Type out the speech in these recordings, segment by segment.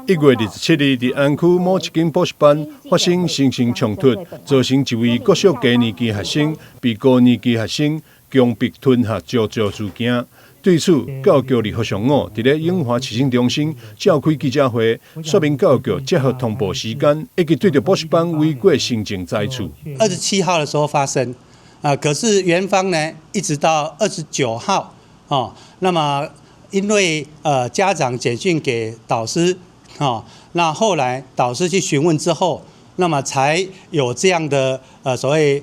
1月27日，佇安區某一間補習班發生師生衝突，造成一位國小低年級學生被高年級學生強迫吞下蕉蕉事件。對此，教育局李上午佇咧永華市政中心召開記者會，說明教育局接獲通報時間，以及對著補習班違規行政裁處。 27號的時候發生，啊，可是園方呢，一直到29號，哦，那麼因為家長簡訊給導師，哦，那後來導師去詢問之後，那麼才有這樣的所謂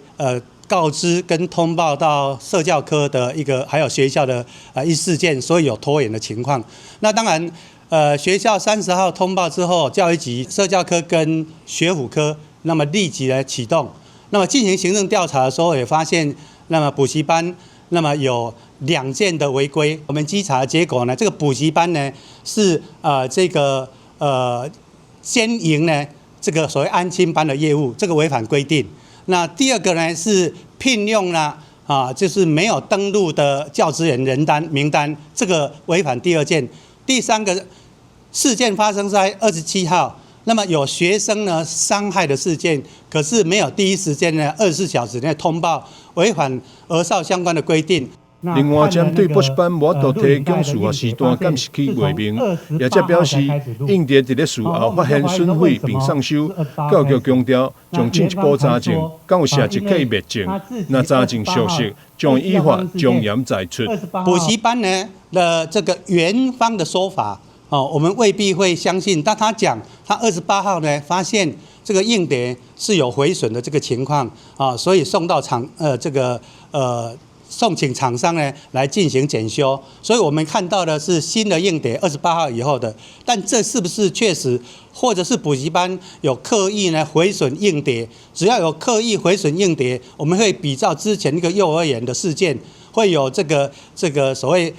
告知跟通報到社教科的一個，還有學校的一事件，所以有拖延的情況。那當然，學校30號通報之後，教育局社教科跟學輔科，那麼立即來啟動。那麼進行行政調查的時候，也發現，那麼補習班那麼有兩件的違規。我們稽查的結果呢，這個補習班呢是這個兼營呢這個所謂安親班的業務，這個違反規定。那第二個呢是聘用了啊，就是沒有登錄的教職員人單名單，這個違反第二件。第三個事件發生在27號，那麼有學生呢傷害的事件，可是沒有第一時間呢24小時內通報，違反兒少相關的規定。另外，針對補習班無法度提供事發時段監視器畫面，也則表示硬碟佇咧事後發現損毀並送修。教育局強調，將進一步查證，敢有涉及刻意滅證，若查證屬實，將依法從嚴裁處。補習班呢的這個園方的說法，哦，我們未必會相信。但他講，他28號呢發現這個硬碟是有毀損的這個情況，啊，所以送到廠，這個，送請廠商呢來進行檢修，所以我們看到的是新的硬碟，28號以後的，但這是不是確實，或者是補習班有刻意呢毀損硬碟？只要有刻意毀損硬碟，我們會比照之前那個幼兒園的事件，會有這個所謂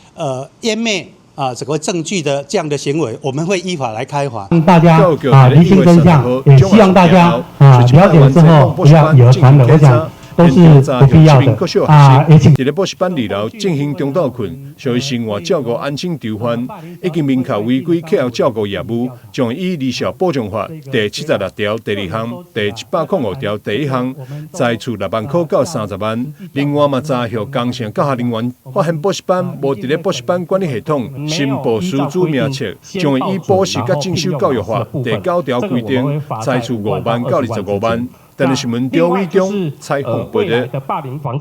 湮滅啊這個證據的這樣的行為，我們會依法來開罰。大家啊釐清真相，也希望大家啊了解之後不要以訛傳訛，我想都是不必要的啊！佇咧補習班二樓進行中晝睏，屬於生活照顧安親囚犯，已經明確違規課後照顧業務，將依兒少保障法第76條第二項、第105條第一項，裁處6萬塊到30萬。另外嘛，查獲工程教學人員發現補習班無佇咧補習班管理系統申報師資名冊，將會依補習佮進修教育法第9條規定，裁處5萬到25萬。電視新聞張偉忠採訪報道。